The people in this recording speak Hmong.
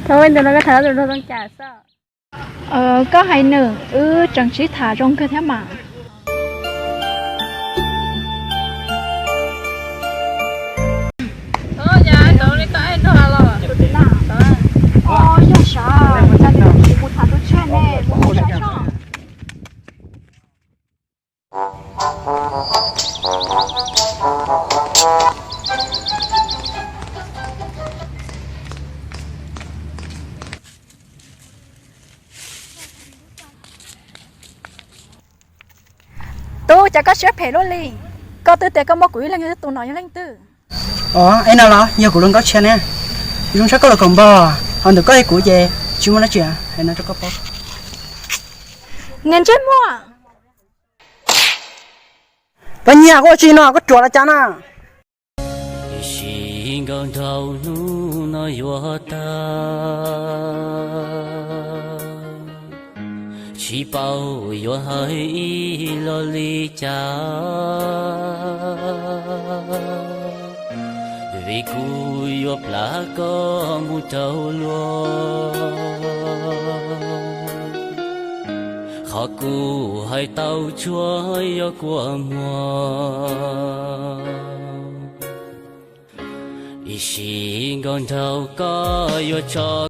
Ua ntawm no koj tham tus nraug Tooj Cas xwb? Koj hais nws, wb tseem sib tham zoo kawg thiab mas. Yog sav, mus tham tus tshiab ne, mus mus sab soj. Tub, cas koj siab phem luaj li? Koj twb tias koj muaj kuv ib leeg, tus no yog leej twg? Os, es no los yog kuv hluas nkauj tshiab ne. Zoo ntshaib koj los kaum npog, ho ntawm koj thiab kuv ces tsis muaj dab tsi, hais no rau koj paub. Niag ntsej muag! Pab nyiaj, koj ua tsi no, koj ruam los cas na? Ib sim nkaus nraum hnub no yuav tag, tsis paub yuav hais ib lo li cas, vim kuv yuav plam koj mus rau luag. Qhov kuv hais tau tsuas yog kua muag, ib sim nkaus nraum koj yuav tso